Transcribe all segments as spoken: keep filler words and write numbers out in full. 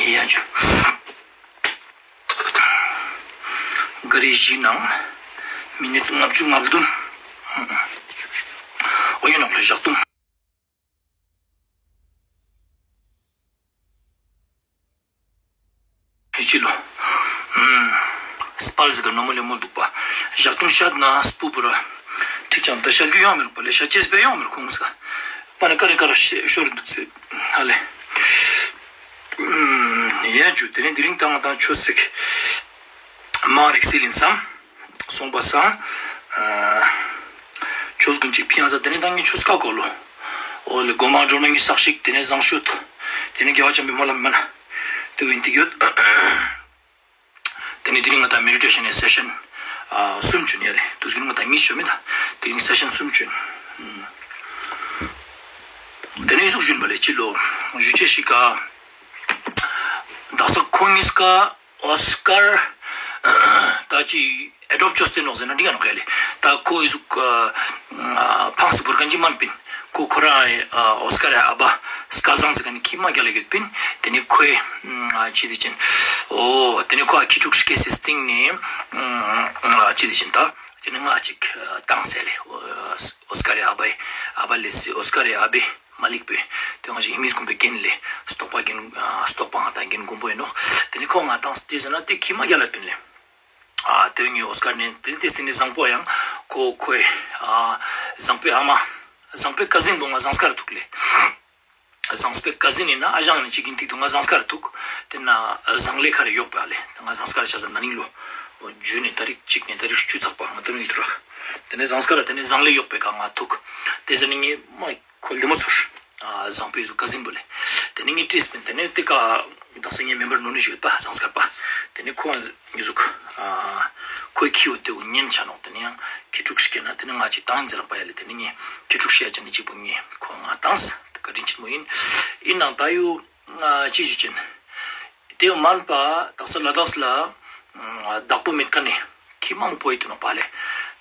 ཡ་ཇུ། ག་རི་བཞི་ནང་མི་ནིཊ་ལྔ་བཅུ་ང་བདུན། འོ་ཡིན་ནོག་ལེ་ཞག་དུང་། ཧེ་ཅི་ལོ། སྤལ་ཟེར་ག་ནོ་མོ་ལེ་མོ་འདུག་པ། ཞག་དུང་ཤད་ན་སྤུ་པུ་ར། ཁྲིག་ཅང་ད་ཤད་རྒྱུ་ཡོང་མི་རུག་པ་ལེ། ཤད་ཅེས་པེ་ཡོང་མི་རུག་ཁོང་ས། པ་ནི་ཀ་རི་ཀ་ར་ཤོར་འདུག་ཟེར། ཧ་ལེ། ཡ་ཇུ། དེ་ནས་དེ་རིང་ད་ང་དང་ཆོས་ཚིག་མང་རིག་སིལ་ཡིན་སམ། སོང་པ་སང་། ཆོས་ཀུན་ཅིག་ཕི་ཡང་ས་དེ་ནས་ད་ངས་ཆོས་ཀ་གོ་ལོ། འོ་ལེ་གོ་མ་འགྲོ་ན་ངས་ས་ཞིག་དེ་ནས་བཟང་ཤོས། དེ་ནས་རྒྱལ་བ་བྱམས་པའི་སྨོན་ལམ་མ་ན། དེ་བོ་ཡིན་ཏེ་ཡོད། དེ་ནས་དེ་རིང་ང་དང་མེ་ཌི་ཊེ་ཤན་ནི་སེ་ཤན་གསུམ་བྱོན་ཡ་ལེ། དུས་རྒྱུན་ང་དང་གཉིས་བྱོན་མེད་ད། དེ་རིང་སེ་ཤན་གསུམ་བྱོན། དེ་ནས་ཨི་ཟུག་བྱོན་པ་ལེ་ཅི་ལོ། ཞུ་ཅེས་ཤིག་ག་དག་ས་ཁོ་གཉིས་ཀ་ཨོ་སི་ཀར་ད་ཅི་ཨེ་ཌོབ་ཅོས་ཏེ་ནོག་ཟེར་ན་འགྲིག་ག་ནོག་ཡ་ལེ། ད་ཁོ་ཨི་ཟུག་ཕངས་སུ་བོར་མཁན་ཅིག་མན་པིན། ཁོ་ཁོ་རང་ཨོ་སི་ཀར་ཨ་བ་སྐལ་བཟང་ཟེར་མཁན་ནི་ཁྱི་མ་རྒྱལ་ལ་ཡོད་པིན། དེ་ནས་ཁོའི་ཅི་དེ་ཅན། འོ་དེ་ནས་ཁོ་ཨ་ཁྱི་ཕྲུག་སྐྱེས་སེ་སྟིང་ནས་ཅི་དེ་ཅན་ད། དེ་ནས་ང་ཅིག་བཏང་ཟེར་ལེ། ཨོ་སི་ཀར་ཨ་བའི་ཨ་བ་ལེ་སི་ཨོ་སི་ཀར་ཨ་བའི་མ་ལིག་པོས་དེ་ང་ཞིག་ཧེ་མིས་ཀུན་པའི་རྒན་ལེ། རྟོགས་པ་རྒན་རྟོགས་པ་ང་དང་རྒན་མགོན་པོ་ཡིན་ནོག། དེ་ནས་ཁོ་ང་བཏང་སྟེ་ཟེར་ན་དེ་ཁྱི་མ་རྒྱལ་ལ་པིན་ལེ། ཨ་དེ་ངའི་ཨོ་སི་ཀར་ནས་དེ་དེ་སྟིང་ནས་བཟང་པོ་ཡང་ཁོ་ཁོའི་ཨ་བཟང་པོའི་ཨ་མ་བཟང་པོའི་ཀ་ཟིན་པོ་ང་ཟངས་དཀར་ཐུག་ལེ། བཟང་པོའི་ཀ་ཟིན་ཡིན་ན་ཨ་ཞང་ནི་ཅིག་ཡིན་ཏིག་ཏུ་ང་ཟངས་དཀར་ཐུག། དེ་ན་ཟངས་ལེ་ཁ་རེ་གཡོག་པ་ལེ། ང་ཟངས་དཀར་ཆ་ས་ན་ནིང་ལོ། འཇུ་ནས་ཏ་རིག་གཅིག་ནས་ཏ་རིག་བཅུ་ཚག་པ་ང་ཏ་རུང་ཡིན་ཏུ་ར། དེ་ནས་ཟངས་དཀར་དེ་ནས་ཟངས་ལེ་གཡོག་པའི་ཀ་ང་ཐུག། དེ་ཟ་ནི་ངའི་མ་ཁོ་ལྡེ་མོ་ཚུར། ཨ་བཟང་པོའི་ཟུག་ཀ་ཟིན་པོ་ལེ། དེ་ནས་ངའི་བྲིས་པིན། དེ་ནས་དེ་ཀ་དག་ས་ངའི་མེམ་བར་ནོ་ནི་ཞིག་ཡོད་པ་ཟངས་དཀར་པ། དེ་ནས་ཁོ་ངའི་ཟུག་ཨ་ཁོའི་ཁྱི་བོ་དེ་བོ་ཉན་ཆ་ནོག། དེ་ནས་ཡང་ཁྱི་ཕྲུག་ཤིག་ན་དེ་ནས་ང་ཅིག་བཏང་ཡིན་ཟེར་ལག་པ་ཡ་ལེ། དེ་ནས་ངའི་ཁྱི་ཕྲུག་ཤིག་ཡ་ཅན་ནི་གཅིག་པོ་ངའི་ཁོ་ང་བཏང་ས་དེ་བཀའ་དྲིན་ཆེན་མོ་ཡིན། ཡིན་ནང་ད་ཡོ་ཅི་ཞིག་ཅན། དེ་བོ་མན་པ་དག་ས་ལ་དྭགས་ལ་བདག་པོ་མེད་ཁན་ནི་ཁྱི་མང་པོ་ཡོད་དེ་ནོག་པ་ལེ།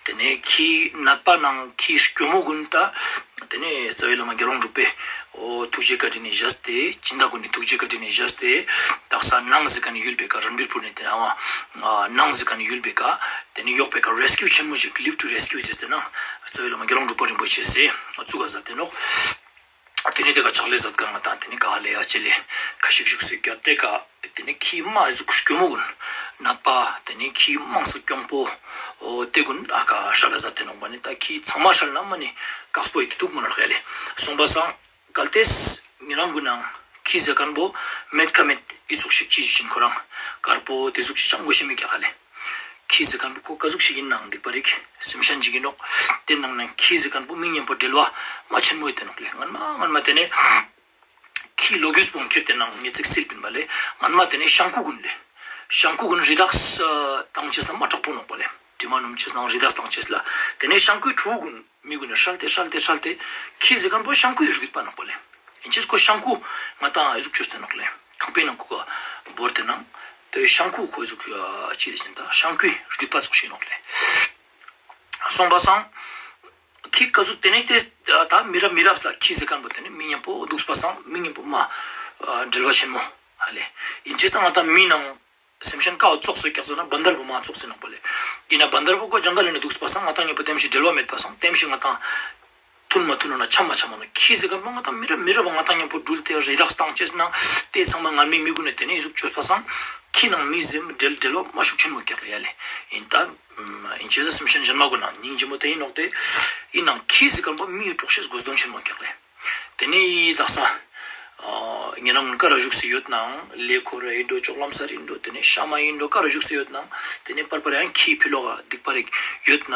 དེ་ནས་ཁྱི་ནད་པ་ནང་ཁྱི་སྐྱོ་མོ་གུན་ད། དེ་ནས་རྩ་བའི་བླ་མ་དགེ་སློང་གྲུབ་པའི་འོ་ཐུགས་རྗེ་བཀའ་དྲིན་ནི་བཞེས་ཏེ་སྦྱིན་བདག་གུན་ནི་ཐུགས་རྗེ་བཀའ་དྲིན་ནི་བཞེས་ཏེ་དག་ས་ནང་ཟེར་ཁན་ནི་ཡུལ་པའི་ཀ་རན་བིར་པུར་ནས་དེ་ཨ་ནང་ཟེར་ཁན་ནི་ཡུལ་པའི་ཀ་དེ་ནས་ཡོག་པའི་ཀ་རེ་སི་ཀིའུ་ཆེན་མོ་ཞིག་ལིབ་ཊུ་རེ་སི་ཀིའུ་ཟེར་ཏེ་ནང་རྩ་བའི་བླ་མ་དགེ་སློང་གྲུབ་པ་རིན་པོ་ཆེ་སེ་བཙུགས་ས་དེ་ནོག། དེ་ནས་དེ་ཀ་ཕྱག་ལས་མཛད་ཁན་ང་དང་དེ་ནས་ག་ལེ་ཡ་ཅེ་ལེ་ཁ་ཤིག་ཤིག་སེ་སྐྱོད་དེ་ཀ་དེ་ནས་ཁྱི་མ་ཟུག་སྐྱོ་མོ་གུན་ནད་པ་དེ་ནས་ཁྱི་མང་ས་གྱོང་པོ་འོ་དེ་གུན་ཨ་ཀ་ཧྲལ་ལ་ཟ་དེ་ནོག་པ་ནི་ད་ཁྱི་ཚང་མ་ཧྲལ་ན་མ་ནི་ཀགས་པོ་ཡི་དེ་དུག་མོ་ན་ཧྲལ་ལེ། སོང་པ་སང་གལ་ཏེ་ཉེ་རང་གུན་ནང་ཁྱི་ཟེར་ཁན་པོ་མེད་ཁ་མེད་ཨི་ཚུགས་ཤིག་ཅི་ཞུ་ཅིན་ཁོ་རང་དཀར་པོ་དེ་ཟུག་ཅི་ཅང་གོ་ཤེས་མེད་ཀྱག་ཧ་ལེ། ཁྱི་ཟེར་ཁན་པོ་ཁོ་ཀ་ཟུག་ཞིག་ཡིན་ནང་སྡིག་པ་རིག་སེམས་ཤན་ཅིག་ཡིན་ནོག། དེ་ནང་ནས་ཁྱི་ཟེར་ཁན་པོ་མི་ཉམ་པོ་འབྲེལ་བ་མ་ཆེན་མོ་ཡོད་དེ་ནོག་ལེ། སྔན་མ་སྔན་མ་དེ་ནས་ཁྱི་ལོ་རྒྱུས་པོ་ཁྱེར་ཏེ་ནང་ངེ་ཚིག་སིལ་པིན་པ་ལེ། སྔན་མ་དེ་ནས་ཤང་ཀུ་གུན་ལེ། ཤང་ཀུ་གུན་རི་དྭགས་བཏང་ཅེས་ལ་མ་དྲག་པོ་ནོག་པ་ལེ། དྲི་མ་སྣོམ་ཅེས་ནང་རི་དྭགས་བཏང་ཅེས་ལ་དེ་ནས་ཤང་ཀུའི་ཕྲུ་གུ་གུན་མི་གུན་ནས་ཧྲལ་ཏེ་ཧྲལ་ཏེ་ཧྲལ་ཏེ་ཁྱི་ཟེར་ཁན་པོ་ཤང་ཀུའི་རུས་རྒྱུད་པ་ནོག་པ་ལེ། ཨིན་ཅེས་ཁོ་ཤང་ཀུ་ང་དང་ཨི་ཟུག་ཅོས་ཏེ་ནོག་ལེ། ཁང་པའི་ནང་ཁུ་ག་བོར་ཏེ་ནང་དེ་ཤང་ཀུ་ཁོ་ཨི་ཟུག་ཅི་ཟེར་ཅིན་ད་ཤང་ཀུའི་རུས་རྒྱུད་པ་ཙོགས་ཤིག་ནོག་ལེ། སོང་པ་སང་ཁྱི་ཀ་ཟུག་དེ་ནས་དེ་ད་མི་རབས་མི་རབས་ལ་ཁྱི་ཟེར་ཁན་པོ་དེ་ནས་མི་ཉམ་པོ་དུག་པ་སང་མི་ཉམ་པོ་མ་འབྲེལ་བ་ཆེན་མོ་ཧ་ལེ། ཨིན་ཅེས་ད་ང་དང་མི་ནང་སེམས་ཤན་ཀ་བོ་ཙོགས་སེ་ཀྱག་ཟེར་ན་བན་དར་བོ་མ་ཙོགས་སེ་ནོག་པ་ལེ། ཨིན་ན་བན་དར་བོ་ཁོ་ཇང་གལ་ལ་ནི་དུག་པ་སང་ང་དང་ཉམ་པོ་དེམ་ཞིག་འབྲེལ་བ་མེད་པ་སང་དེམ་ཞིག་ང་དང་མཐུན་མ་མཐུན་ན་ཆ་མ་ཆ་མ་ནོག། ཁྱི་ཟེར་ཁན་པོ་ང་དང་མི་རབས་མི་རབས་ང་དང་ཉམ་པོ་འགྲུལ་ཏེ་རི་དྭགས་བཏང་ཅེས་ནང་དེ་ཚང་མ་ངར་མི་མི་གུན་ནས་དེ་ནས་ཨི་ཟུག་ཅོས་པ་སང་ཁྱི་ནང་མི་ཟེར་འབྲེལ་འབྲེལ་བ་མ་ཤུགས་ཆེན་མོ་ཀྱག་ཡ་ལེ། ཨིན་ད་ཨིན་ཅེས་ད་སེམས་ཤན་ཞན་མ་གུན་ནང་སྙིང་རྗེ་མོ་དེ་ཨིན་ནོག་དེ། ཨིན་ནང་ཁྱི་ཟེར་ཁན་པོ་མི་ཡི་གྲོགས་ཤེས་དགོས་དོན་ཆེན་མོ་ཀྱག་ལེ། དེ་ནས་དག་ས་ཨ་ཉེ་རང་གུན་ཀ་ར་བཞུགས་སེ་ཡོད་ནང་ལེ་ཁོ་ར་ཨིན་འགྲོ་ཅོག་ལམ་སར་ཨིན་འགྲོ་དེ་ནས་ཤ་མ་ཨིན་འགྲོ་ཀ་ར་བཞུགས་སེ་ཡོད་ནང་དེ་ནས་པར་པར་ཡང་ཁྱི་ཕི་ལོག་ག་སྡིག་པ་རིག་ཡོད་ན་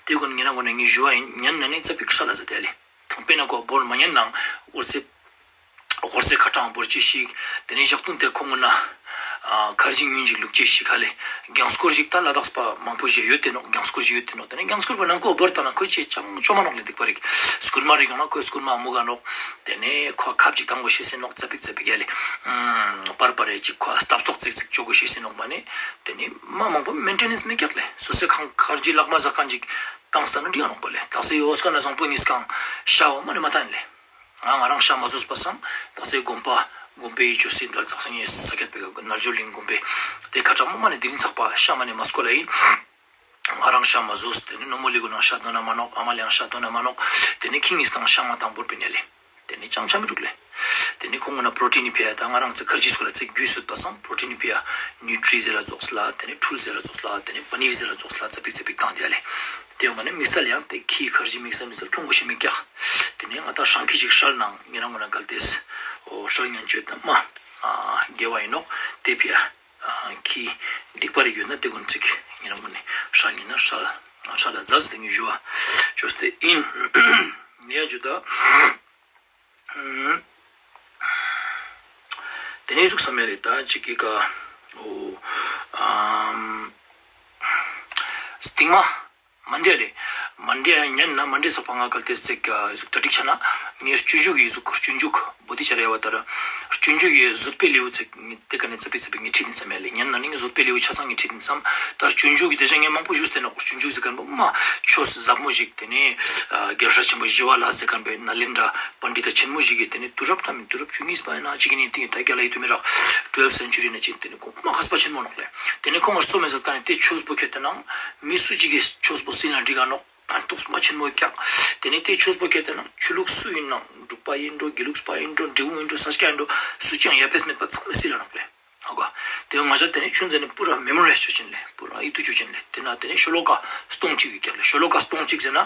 དེ་གུན་ཉེ་རང་གུན་ནས་ངས་ཞུ་བ་ཨིན། ཉན་ན་ནི་ཙ་པིག་ཧྲལ་ལ་ཟེར་ཏེ་ལེ། ཁང་པའི་ནང་ཁུ་བོར་མ་ཉན་ནང་འོར་ཚེ་འོར་ཚེ་ཁ་ཏང་བོར་ཅེས་ཤིག། དེ་ནས་ཞག་དུང་དེ་ཁོང་གུན་ན་ཨ་ཁར་ཇི་ཉུང་ཅིག་ལུག་ཅེས་ཤིག་ཧ་ལེ། རྒྱང་སྐོར་ཞིག་ད་ལ་དྭགས་པ་མང་པོ་ཞིག་ཡོད་དེ་ནོག། རྒྱང་སྐོར་ཞིག་ཡོད་དེ་ནོག། དེ་ནས་རྒྱང་སྐོར་པོ་ནང་ཁུ་བོར་ཏང་ན་ཁོ་ཅི་ཅང་ཅོ་མ་ནོག་ལེ། སྡིག་པ་རིག་སྐུན་མ་རིག་ཡོང་ན་ཁོ་སྐུན་མ་མུ་ག་ནོག། དེ་ནས་ཁོ་ཁབ་ཅིག་ཏང་གོ་ཤེས་སེ་ནོག། ཙ་པིག་ཙ་པིག་ཡ་ལེ། པར་པར་རེ་ཅིག་ཁོ་སྟབས་ཏོག་ཙིག་ཙིག་ཅོ་གོ་ཤེས་སེ་ནོག་མ་ནི། དེ་ནས་མ་མང་པོ་མེན་ཊེ་ནེནས་མི་ཀྱག་ལེ། སོ་སོའི་ཁང་ཁར་ཇི་ལག་མ་ཟ་ཁན་ཅིག་ཏང་ས་ན་འགྲིག་ག་ནོག་པ་ལེ། དག་སའི་འོ་སྐ་ན་བཟང་པོ་གཉིས་ཀང་ཤ་བ་མ་ནི་མ་ཏང་ལེ། ང་ང་རང་ཤ་མ་ཟོས་པ་སང་དག་སའི་དགོན་པ་ དགོན་པའི་ཆོས་སྲིད་དར་ཚགས་སེང་ངེ་ས་ཀྱད་པའི་ག་རྣལ་འབྱོར་གླིང་དགོན་པའི་དེ་ཁ་གྲགས་མོ་མ་ནེ་དེ་རིང་ཚགས་པ་ཤ་མ་ནེ་མ་སྐོལ་ལ་ཡིན། ང་རང་ཤ་མ་ཟོས། དེ་ནེ་ནོ་མོ་ལི་གུན་ནང་ཤ་དོན་ན་མ་ནོག། ཨ་མ་ལེ་ཡང་ཤ་དོན་ན་མ་ནོག། དེ་ནེ་ཁྱིང་ངིས་ཀང་ཤ་མ་ཏང་བོར་པིན་ཡ་ལེ། དེ་ནེ་ཅང་ཆ་མི་རུག་ལེ། དེ་ནེ་ཁོང་གུན་ན་པྲོ་ཊིན་ནི་ཕི་ཡ་ད་ང་རང་ཚེ་ཁར་ཇི་སྐོར་ལ་ཚེ་རྒྱུས་སུད་པ་སང་པྲོ་ཊིན་ནི་ཕི་ཡ་ནིའུ་ཊི་རི་ཟེར་ར་ཙོགས་ལ། དེ་ནེ་ཁྲུལ་ཟེར་ར་ཙོགས་ལ། དེ་ནེ་པ་ནིར་ཟེར་ར་ཙོགས་ལ་ཙ་པིག་ཙ་པིག་ཏང་དེ་ཡ་ལེ། དེ་ཡོང་མ་ནེ་དམིགས་བསལ་ཡང་དེ་ཁྱི་ཁར་ཇི་དམིགས་བསལ་དམིགས་བསལ་ཁྱོང་གོ་ཤེས་མི་ཀྱག། དེ་ནེ་ང་ད་ཧྲང་ཁྱི་ཞིག་ཧྲལ་ནང་ཉེ་རང་གུན་ན་གལ་ཏེས་འོ་ཧྲལ་ཉན་ཆོད་ད་མ་དགེ་བ་ཡིན་ནོག། དེ་ཕི་ཡ་ཁྱི་སྡིག་པ་རིག་ཡོད་ན་དེ་གུན་ཚིག་ཉེ་རང་གུན་ནི་ཧྲལ་ཉན་ན་ཧྲལ་ཧྲལ་ལ་ཛ་ཟི་དེ་ངེ་ཞུ་བ་ཅོས་ཏེ་ཡིན། ཡ་ཇུ་ད། དེ་ནེ་ཟུག་བསམ་ཡ་ལེ་ད་ཅིག་གི་ཀ་འོ་ཨམ་སྟིང་མ་མན་ཌེ་ལེ། མན་ཌེ་ཉན་ན་མན་ཌེ་ཚགས་པ་ང་གལ་ཏེས་ཚིག་ཟུག་གྲ་སྒྲིག་ཆ་ན་ངའི་སྤྱོད་འཇུག་གི་ཟུག་སྤྱོད་འཇུག་བོ་དྷི་ཙ་ར་ཡ་བ་ད་ར་སྤྱོད་འཇུག་གི་བཟོད་པའི་ལེའུ་ཚིག་དེ་ཀ་ནེ་ཙ་པིག་ཙ་པིག་ངས་ཁྲིད་དིན་བསམ་ཡ་ལེ། ཉན་ན་ནི་ངས་བཟོད་པའི་ལེའུ་ཆ་ཚང་ངས་ཁྲིད་དིན་བསམ། ད་སྤྱོད་འཇུག་གི་དེ་ཞག་ངས་མང་པོ་ཞུས་ཏེ་ནོག། སྤྱོད་འཇུག་ཟེར་ཁན་པོ་མ་ཆོས་ཟབ་མོ་ཞིག་དེ་ནེ་རྒྱལ་སྲས་ཆེན་པོ་ཞི་བ་ལྷ་ཟེར་ཁན་པོ་ནཱ་ལེནྡྲ་པཎྜི་ཏ་ཆེན་མོ་ཞིག་གི་དེ་ནེ་དུས་རབས་ད་མིན་དུས་རབས་བཅུ་གཉིས་པ་ཡིན་ན་ཅིག་ནེ་དེ་ད་རྒྱལ་ལ་ཡི་དུ་མི་རག་ཊུ་ཝེལབ་སེན་ཅུ་རི་ནེ་ཅིག་དེ་ནེ་ཁོང་མ་མཁས་པ་ཆེན་མོ་ནོག་ལེ། དེ་ནེ་ཁོང་ངར་རྩོམ་མེད་ཟེར་ད་ནི་དེ་ཆོས་པོ་ཁྱེར་ཏེ་ནང་མི་སུ་ཅིག་གི་ཆོས་པོ་སྲིད་ལ་འགྲིག་ག་ནོག། ཕན་ཐོགས་མ་ཆེན་མོ་ཀྱག། དེ་ནེ་དེ་ཆོས་པོ་ཁྱེར་ཏེ་ནང་ཆོས་ལུགས་སུ་ཡིན་ནང་འབྲུག་པ་ཡིན་འགྲོ་དགེ་ལུགས་པ་ཡིན་འགྲོ་འབྲི་གུང་ཡིན་འགྲོ་ས་སྐྱ་ཡིན་འགྲོ་སུ་ཅང་ཡ་ཕེས་མེད་པ་ཚང་མའི་སྲིད་ལ་ནོག་ལེ། ཧ་གོ། དེ་ང་ཞ་དེ་ནེ་ཆུན་ཟེར་ནེ་པུ་ར་མེ་མོ་རའིཛ་ཅོ་ཅེན་ལེ། པུ་ར་ཡིད་དུ་ཅོ་ཅེན་ལེ། དེ་ན་དེ་ནེ་ཤོ་ལོ་ཀ་སྟོང་གཅིག་ཡོད་ཀྱག་ལེ། ཤོ་ལོ་ཀ་སྟོང་གཅིག་ཟེར་ན་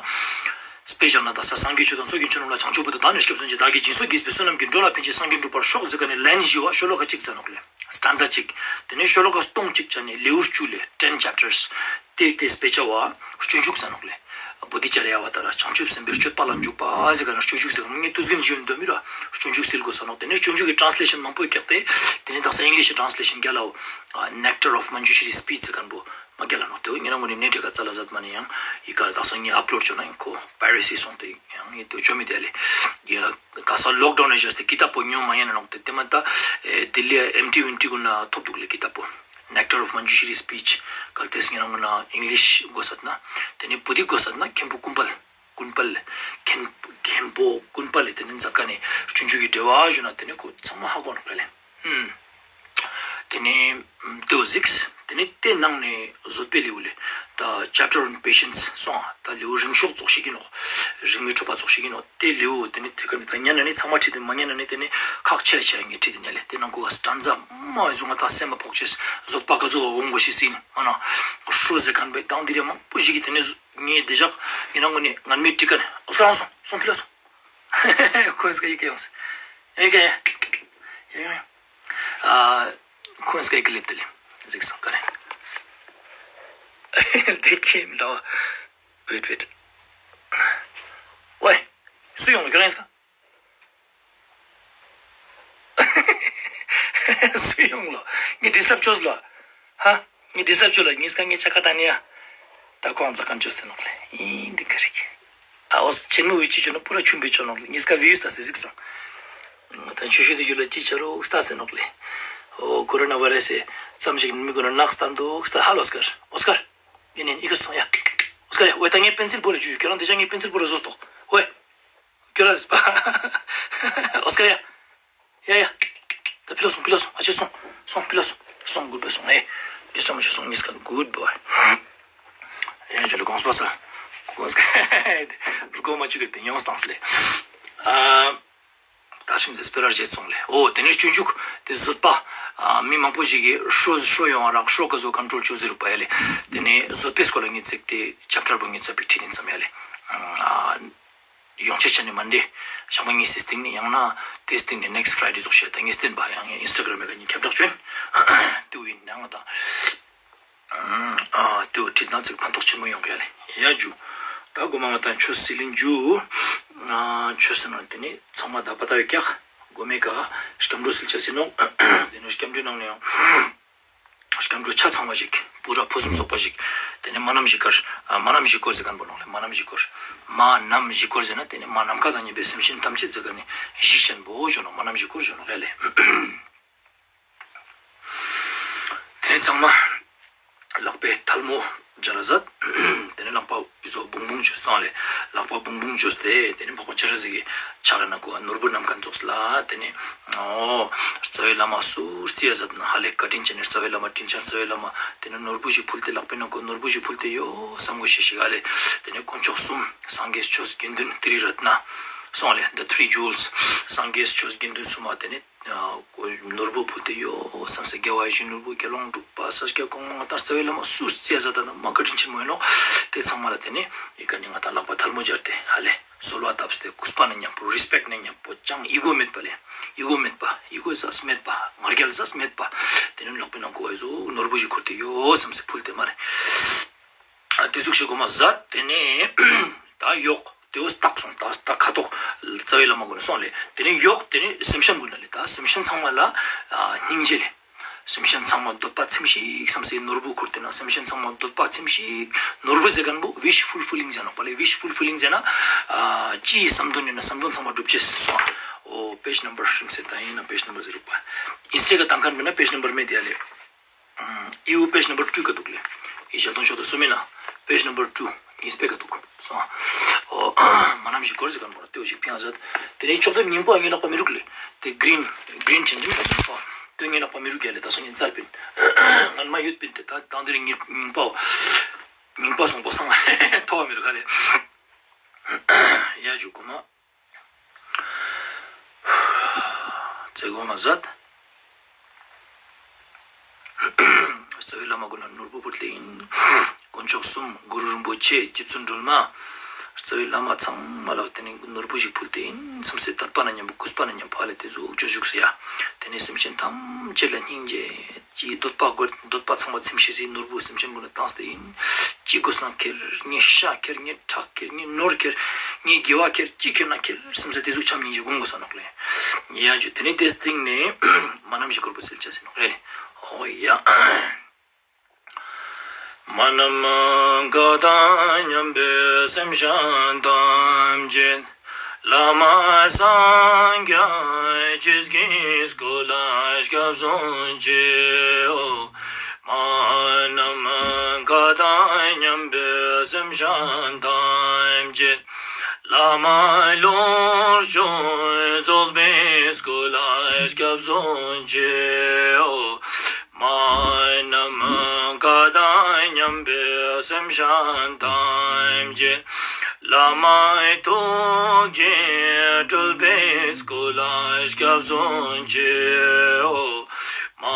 དཔེ་བཞག་ན་ད་ས་སངས་རྒྱས་ཆོས་དང་ཚོགས་ཀྱི་མཆོག་རྣམས་ལ། བྱང་ཆུབ་བར་དུ་བདག་ནི་སྐྱབས་སུ་མཆི། བདག་གིས་སྦྱིན་སོགས་བགྱིས་པའི་བསོད་ནམས་ཀྱིས། འགྲོ་ལ་ཕན་ཕྱིར་སངས་རྒྱས་འགྲུབ་པར་ཤོག་ཟེར་ཁན་ནི་ལེན་བཞི་བ་ཤོ་ལོ་ཀ་གཅིག་ཟེར་ནོག་ལེ། སྟན་ཛ་གཅིག། དེ་ནེ་ཤོ་ལོ་ཀ་སྟོང་གཅིག་ཅན་ནི་ལེའུ་བཅུ་ལེ། ten chapters། དེ་དེ་དཔེ་ཆ་བ་སྤྱོད་འཇུག་ཟེར་ནོག་ལེ། བོ་དྷི་ཙ་ར་ཡ་བ་ད་ར་བྱང་ཆུབ་སེམས་དཔའི་སྤྱོད་པ་ལ་འཇུག་པ་ཟེར་ཁན་ནི་སྤྱོད་འཇུག་ཟེར་ཁན་ངས་དུས་རྒྱུན་ཞུ་འདོད་མི་ར་སྤྱོད་འཇུག་སིལ་དགོས་ས་ནོག། དེ་ནེ་སྤྱོད་འཇུག་གི་ཊྲན་སི་ལེ་ཤན་མང་པོ་ཡོད་ཀྱག་སྟེ། དེ་ནེ་དག་ས་ཨིང་ལིཤ་ཊྲན་སི་ལེ་ཤན་རྒྱལ་ལ་འོ་Nectar of Manjushri Speech ཟེར་ཁན་པོ་མ་རྒྱལ་ལ་ནོག། དེ་བོ་ཉེ་རང་ངོ་ནེ་ནེ་ཊི་ཀ་ཙ་ལ་ཟད་མ་ནེ་ཡང་ཡི་ག་དག་ས་ངས་ཨཔ་ལོཌ་ཅོ་ན་ཡང་ཁོ་པའི་རེ་སི་སོང་སྟེ་ཡང་ངས་དེ་བོ་ཅོ་མི་དེ་ལེ། ཡ་དག་ས་ལོག་ཌའུན་ནེ་ཞག་སྟེ་ཀི་ཏབ་པོ་ཉོ་མ་ཉན་ན་ནོག། དེ་དེ་མ་ད་ཨེ་ལྡི་ལི་ཨེམ་ཊི་ཝིན་ཊི་གུན་ལ་ཐོབ་དུག་ལེ་ཀི་ཏབ་པོ། Nectar of Manjushri Speech། གལ་ཏེ་ཉེ་རང་ངོ་ན་ཨིང་ལིཤ་དགོས་ས་ན། དེ་ནེ་བོ་དྷི་དགོས་ས་ན་མཁན་པོ་ཀུན་དཔལ། ཀུན་དཔལ། མཁན་མཁན་པོ་ཀུན་དཔལ་ལེ་དེ་ནེ་མཛད་ཁན་ནི་སྤྱོད་འཇུག་གི་འགྲེལ་བ་ཞུ་ན་དེ་ནེ་ཁོ་ཚང་མ་ཧ་གོ་ནོག་ལེ། ཧུམ། དེ་ནེ་དེ་བོ་གཟིགས། དེ་ནེ་དེ་ནང་ནེ་བཟོད་པའི་ལེའུ་ལེ། ད་Chapter on Patience སོང་ཨ། ད་ལེའུ་རིང་ཤོས་ཙོགས་ཤིག་ཨིན་ནོག། རིང་མོའི་འཕྲོས་པ་ཙོགས་ཤིག་ཨིན་ནོག། དེ་ལེའུ་དེ་ནེ་དེ་ཀ་ནེ་ད་ཉན་ན་ནི་ཚང་མ་ཁྲིད་དེ་མ་ཉན་ན་ནི་དེ་ནེ་ཁག་ཆེ་ཆེ་ངས་ཁྲིད་དེ་ཉན་ལེ། དེ་ནང་ཁོ་ག་སྟན་ཛ་མ་བཟུང་ང་ད་སེམས་མ་ཕོག་ཅེས་བཟོད་པ་ག་ཚོད་འོང་གོ་ཤེས་སི་ཨིན་མ་ན། ཧྲོ་ཟེར་ཁན་པའི་དང་དེ་རེ་མང་པོ་ཞིག་གི་དེ་ནེ་ངས་དེ་ཞག་ཡིན་ན་ངོ་ནེ་ངན་མི་ཀྲིག་ཀ་ནེ་ཨོ་སྐར་ཡང་སོང་སོང་ཕི་ལ་སོང་། ཁོ་ཨེ་སྐར་ཡི་གེ་ཡོངས་ཡི་གེ་ཡ་ཡ་ཨ་ཁོ་ཨེ་སྐར་ཡི་གེ་ལེབ་དེ་ལེ་གཟིགས་སང་ཀ་རེ་དེ་ཁེ་མི་ལ་བ་ཝེཊ་ཝེཊ་ཝེ་སུ་ཡོང་ལོ་ཁྱོད་རང་ཨེ་སྐར། སུ་ཡོང་ལོ། ངས་ཌིས་ཊབ་ཅོས་ལོ། ཧ། ངས་ཌིས་ཊབ་ཅོས་ལོ། ངས་སྐར་ངས་ཆ་ཀ་ཏང་ནི་ཡ། ད་ཁོང་ཛ་ཁན་ཅོས་ཏེ་ནོག་ལེ། ཨིན་འདི་ག་རེ་གི། ཨ་འོ་ཆེན་མོ་བོའི་ཅི་ཅོ་ན་པུ་ར་ཆུན་པོའི་ཅོ་ནོག་ལེ། ངས་སྐར་བིའུས་ད་སེ་གཟིགས་སང་། ང་ད་ཆུ་ཤུལ་དུ་ཡུལ་ལ་ཅི་ཆ་རུག་ད་སེ་ནོག་ལེ། འོ་ཀོ་རོ་ན་བྷ་རེ་སི་ཙམ་ཞིག་མི་གུན་ན་ནགས་སྟན་དུག་ད་ཧ་ལོ་ཨོ་སྐར། ཨོ་སྐར། ཡིན་ཡིན་ཨི་ཁ་སོང་ཡ། ཨོ་སྐར་ཡ། ཝེ་ད་ངས་པེན་སིལ་བོ་ལ་ཅུ་ཅུ་ཁྱོད་རང་དེ་ཅང་ངས་པེན་སིལ་བོ་ལ་བཟོས་ཏོག་ཝེ། ཁྱོད་རང་ཟིག་པ། ཨོ་སྐར་ཡ། ཡ་ཡ། ད་ཕི་ལོགས་སོང་ཕི་ལོགས་སོང་ཨ་ཅེ་སོང་སོང་ཕི་ལོགས་སོང་སོང་གུཌ་བོའེ་སོང་ཨེ། དེ་ཙམ་ཞིག་སོང་ངིས་ཀ་གུཌ་བོའེ། ཡ་ཇོ་ལེ་གོངས་པ་ས། གོངས་ཀ་རྒོ་མ་ཅུག་གི་པེ་ཉོངས་སྟངས་ལེ། ཨ། ད་ཤིང་ཟེར་སྤེ་ར་བརྗེད་སོང་ལེ། འོ་དེ་ནེ་སྤྱོད་འཇུག་དེ་བཟོད་པ། ཨ་མི་མང་པོ་ཞིག་གིས་ཧྲོ་ཧྲོ་ཡོང་བ་རག་ཧྲོ་ག་ཟོ་ཀོན་ཊྲོལ་ཅོ་ཟེར་རུག་པ་ཡ་ལེ། དེ་ནེ་བཟོད་པའི་སྐོར་ལ་ངས་ཚིག་དེ་ཅེབ་ཊར་བོ་ངས་ཚ་པིག་ཁྲིད་ཡིན་བསམ་ཡ་ལེ། ཨ། ཡོང་ཆེ་ཆ་ནི་མན་ཌེ། ཞག་མ་གཉིས་སི་སྟིང་ནེ་ཡང་ན་དེ་སྟིང་ནེ་ནེགསྟ་ཕྲའི་ཌེ་ཙོགས་ཤིག་ད་ངས་བསྟན་པ་ཡང་ངས་ཨིན་སི་ཊ་གྲམ་མེ་ཀ་ནེ་ཁྱབ་བསྒྲགས་ཅོ་ཡིན། དེ་བོ་ཡིན་ན་ང་ད། ཨ་དེ་བོ་ཁྲིད་ན་ཚིག་ཕན་ཐོགས་ཆེན་མོ་ཡོང་གི་ཡ་ལེ། ཡ་ཇུ། ད་གོ་མ་ང་ད་ཆོས་སིལ་ལིན་ཇུ། ཨ་ཆོས་སིལ་ན་དེ་ནེ་ཚང་མ་ད་པ་ད་ཡོད་ཀྱག། གོ་མེ་ཀ་སྐྱབས་འགྲོ་སིལ་ཆ་སིལ་ནོག། དེ་ནེ་སྐྱབས་འགྲོའི་ནང་ནེ་ཡང་། སྐྱབས་འགྲོ་ཆ་ཚང་བ་ཞིག་པུ་ར་ཕུན་སུམ་ཚོགས་པ་ཞིག། དེ་ནེ་མ་ནམ་བཞི་སྐོར། ཨ་མ་ནམ་བཞི་སྐོར་ཟེར་ཁན་པོ་ནོག་ལེ། མ་ནམ་བཞི་སྐོར། མ་ནམ་བཞི་སྐོར་ཟེར་ན་དེ་ནེ་མ་ནམ་མཁའ་དང་མཉམ་པའི་སེམས་ཅན་ཐམས་ཅད་ཟེར་ཁན་ནི་བཞི་ཆེན་པོ་ཞུ་ནོག། མ་ནམ་བཞི་སྐོར་ཞུ་ནོག་ལེ། དེ་ནེ་ཚང་མ་ལག་པའི་ཐལ་མོ་སྦྱར་ར་ཟད། དེ་ནེ་ལག་པ་འི་ཙོགས་བུང་བུང་ཅོས་སོང་ལེ། ལག་པ་བུང་བུང་ཅོས་ཏེ་དེ་ནེ་འཕགས་པ་སྤྱན་རས་གཟིགས་ཀྱི་ཕྱག་ན་ཁོ་ནོར་བུ་བསྣམས་ཁན་ཙོགས་ལ་དེ་ནེ་འོ་ རྩ་བའི་བླ་མ་སུ་རྩི་ཡ་ཟེར་ན་ཧ་ལས་བཀའ་དྲིན་ཅན་ནི་རྩ་བའི་བླ་མ་དྲིན་ཅན་རྩ་བའི་བླ་མ། དེ་ནས་ནོར་བུ་ཞིག་ཕུལ་ཏེ་ལག་པའི་ནང་ཁོ་ནོར་བུ་ཞིག་ཕུལ་ཏེ་ཡོད་བསམ་དགོས་ཤེས་ཤིག་ཧ་ལས། དེ་ནས་དཀོན་མཆོག་གསུམ་སངས་རྒྱས་ཆོས་དགེ་འདུན་ཏྲི་རཏྣ་སོང་ལས། The three jewels. སངས་རྒྱས་ཆོས་དགེ་འདུན་གསུམ་མ་དེ་ནས་ནོར་བུ་ཕུལ་ཏེ་ཡོད་བསམ་སེ་དགེ་བ་ཡིད་བཞིན་ནོར་བུ་དགེ་སློང་འབྲུག་པ་ས་སྐྱ་གོང་མ་ང་ཏང་རྩ་བའི་བླ་མ་སུ་རྩི་ཡ་ཟེར་ན་མ་བཀའ་དྲིན་ཆེན་མོ་ཡིན་ནོག། དེ་ཚང་མ་ལ་དེ་ནས་ཨི་ཀ་ནས་ང་ཏང་ལག་པ་ཐལ་མོ་སྦྱར་ཏེ་ཧ་ལས་གསོལ་བ་བཏབ་སྟེ་གུས་པ་ན་མཉམ་པོ་རི་སི་པེཀྚ་ན་མཉམ་པོ་ཅང་ཨི་གོ་མེད་པ་ལས། ཨི་གོ་མེད་པ། ཨི་གོ་ཟེར་མེད་པ། ང་རྒྱལ་ཟེར་མེད་པ། དེ་ནས་ལག་པའི་ནང་ཁོ་བའི་ཟུག་ནོར་བུ་ཞིག་ཁུར་ཏེ་ཡོད་བསམ་སེ་ཕུལ་ཏེ་མ་རེད། ཨ་དེ་ཟུག་ཞིག་གོ་མ་ཟད་དེ་ནས་ད་ཡོག་དེ་བོ་བཏགས་སོང་། ད་ད་ཁ་ཐོག་རྩ་བའི་བླ་མ་གུན་ནས་སོང་ལས། དེ་ནས་ཡོག་དེ་ནས་སེམས་ཅན་གུན་ལ་ལས། ད་སེམས་ཅན་ཚང་མ་ལ་ཨ་སྙིང་རྗེ་ལས། སེམས་ཅན་ཚང་མ་འདོད་པ་ཚིམ་ཤིག་བསམ་སེ་ནོར་བུ་ཁུར་ཏེ་ན་སེམས་ཅན་ཚང་མ་འདོད་པ་ཚིམ་ཤིག། ནོར་བུ་ཟེར་མཁན་པོ་ཝིཤ་ཕུལ་ཕིལ་ལིང་ཟེར་ནོག་པ་ལས། ཝིཤ་ཕུལ་ཕིལ་ལིང་ཟེར་ན་ཨ་ཅི་བསམ་དོན་ཡིན་ན་བསམ་དོན་ཚང་མ་འགྲུབ་ཅེས་སོང་། འོ་པེཇ་ནམ་བར་ཧྲིང་སེ་ད་ཡིན་ན་པེཇ་ནམ་བར་ཟེར་རུག་པ། ཨིན་སི་ཊ་ག་བཏང་མཁན་མིན་ན་པེཇ་ནམ་བར་མེད་དེ་ཡ་ལས། ཨིའུ་པེཇ་ནམ་བར་ཊུ་ག་འདུག་ལེ། ཨི་ཞལ་ཏོང་ཤོག་ཏུ་སུ་མིན་ན་པེཇ་ནམ་བར་ཊུ་ཨིན་སི་ཊ་ག་འདུག་སོང་། འོ་མ་ནམ་ཞིག་གོར་ཟེར་མཁན་པོ་ལྟོས་ཤིག་ཕིང་ཟེར། དེ་ནས་ཕྱོགས་དེབ་རྙིང་པོ་ངའི་ལག་པ་མི་རུག་ལེ། དེ་གྲིན་གྲིན་ཆེན་ཆེན་པ་རྙིང་པོ། དེ་ངའི་ལག་པ་མི་རུག་ཡ་ལེ། ད་སང་ཉིན་བཙལ་པིན། ང་མ་ཡོད་པིན་དེ་ད་དང་དེ་རིང་རྙིང་པོ་རྙིང་པོ་སོང་པོ་སང་ཐོག་མི་རུག་ག་ལེ། ཡ་ཇུ་གོ་མ། ཙེ་གོ་མ་ཟད། རྩ་བའི་བླ་མ་གུན་ལ་ནོར་བུ་ཕུལ་ཏེ་ཡིན། དཀོན་མཆོག་གསུམ་གུ་རུ་རིན་པོ་ཆེ་རྗེ་བཙུན་སྒྲོལ་མ། རྩ་བའི་བླ་མ་ཚང་མ་ལ་དེ་ནས་ནོར་བུ་ཞིག་ཕུལ་ཏེ་ཡིན་བསམ་སེ་དད་པ་ན་མཉམ་པོ་གུས་པ་ན་མཉམ་པོ་ཧ་ལས་དེ་ཟུག་ཅོ་བཞུགས་སེ་ཡ། དེ་ནས་སེམས་ཅན་ཐམས་ཅད་ལ་སྙིང་རྗེ། ཅི་འདོད་པ་དགོས་འདོད་པ་ཚང་མ་ཚིམ་ཤེས་སི་ནོར་བུ་སེམས་ཅན་གུན་ལ་བཏང་སྟེ་ཡིན། ཅི་དགོས་ན་ཁྱེར། ངའི་ཤ་ཁྱེར། ངའི་ཁྲག་ཁྱེར། ངའི་ནོར་ཁྱེར། ངའི་དགེ་བ་ཁྱེར། ཅི་ཁྱེར་ན་ཁྱེར་བསམ་སེ་དེ་ཟུག་ཆམ་སྙིང་རྗེ་སྒོམ་དགོས་ས་ནོག་ལེ། ཡ་ཇུ་དེ་ནས་དེ་སྟེང་ནས་མ་ནམ་ཞིག་གོར་པོ་སེལ་ཆ་སེ་ནོག་ལེ། འོ་ཡ། མ་ནམ་མཁའ་དང་མཉམ་པའི་སེམས་ཅན་ཐམས་ཅད། བླ་མ་སངས་རྒྱས་ཆོས་ཀྱི་སྐུ་ལ་སྐྱབས་སུ་མཆིའོ། མ་ནམ་མཁའ་དང་མཉམ་པའི་སེམས་ཅན་ཐམས་ཅད། བླ་མ་ལྷུན་གྱིས་རྫོགས་པའི་སྐུ་ལ་སྐྱབས་སུ་མཆིའོ། མ་ནམ་མཁའ་དང་མཉམ་པའི་སེམས་ཅན་ཐམས་ཅད། བླ་མ་ཐུགས་རྗེས་སྤྲུལ་པའི་སྐུ་ལ་སྐྱབས་སུ་མཆིའོ། མ་